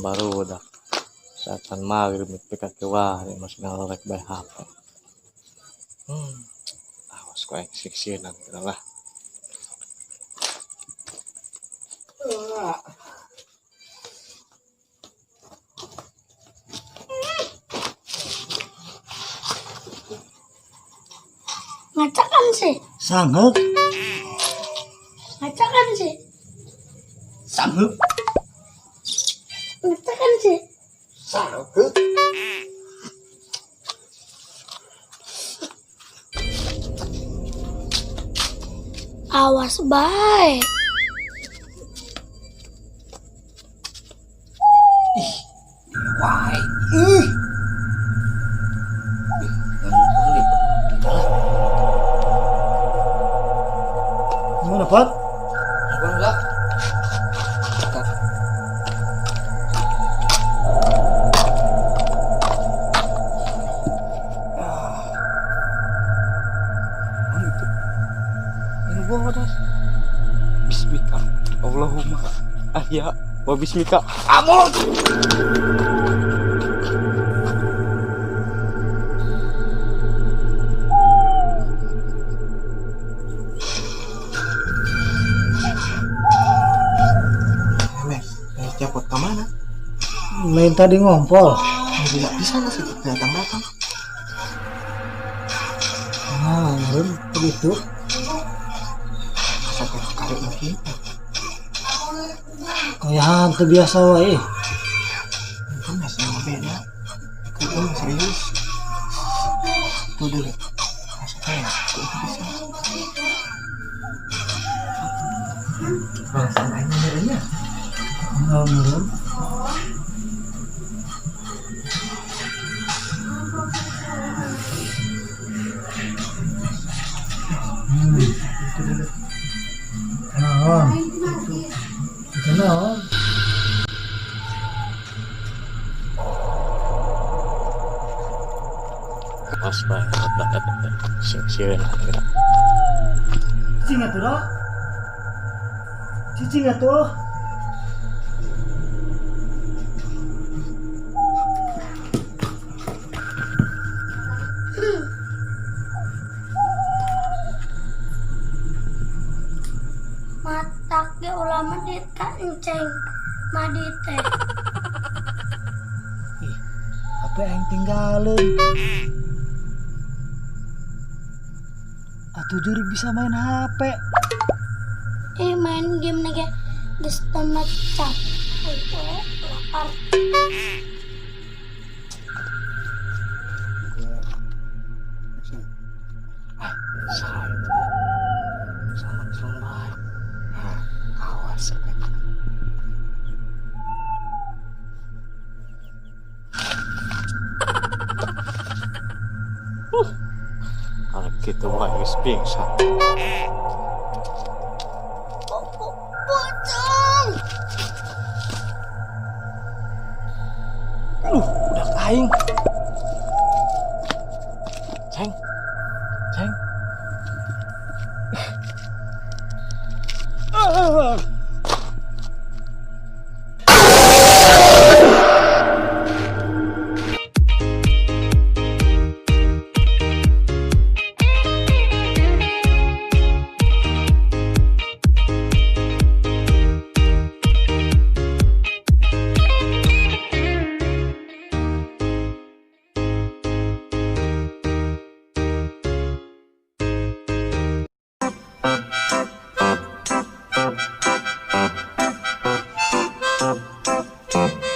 Barudak saat maghrib nepi ka kiwari masih ngalorek bae HP. Awas ku aing siksieunang lah. Ngacakan sih. Sanggup. Ngacakan sih. Sanggup. Ngacakan sih. Sanggup. Awas bae. Ih, wae. Ih. Gimana, Pak? Enggak. Bismika Allahumma ahya wa bismika amut. Cepot ke mana? Main tadi ngompol. Tidak bisa lah sih, datang-datang. Nah, begitu. Sampai kali mungkin. Kayak hantu biasa wae. Itu masih beda. Itu serius. Itu dulu. Masa kayak itu bisa. Bangsa aing ya. Enggak. Itu dulu. Naon? Itu naon? Pas banget banget sing-sieun. Cicing atuh dah. Cicing atuh. Matak ge ulah medit ka enceng madi teh. Ih, HP aing tinggalin. Atuh jurig bisa main HP. Main game ge geus tamat capek, lapar. Gitu wae geus pingsan. Pocong. Udah aing. Ceng. Ceng. Bye.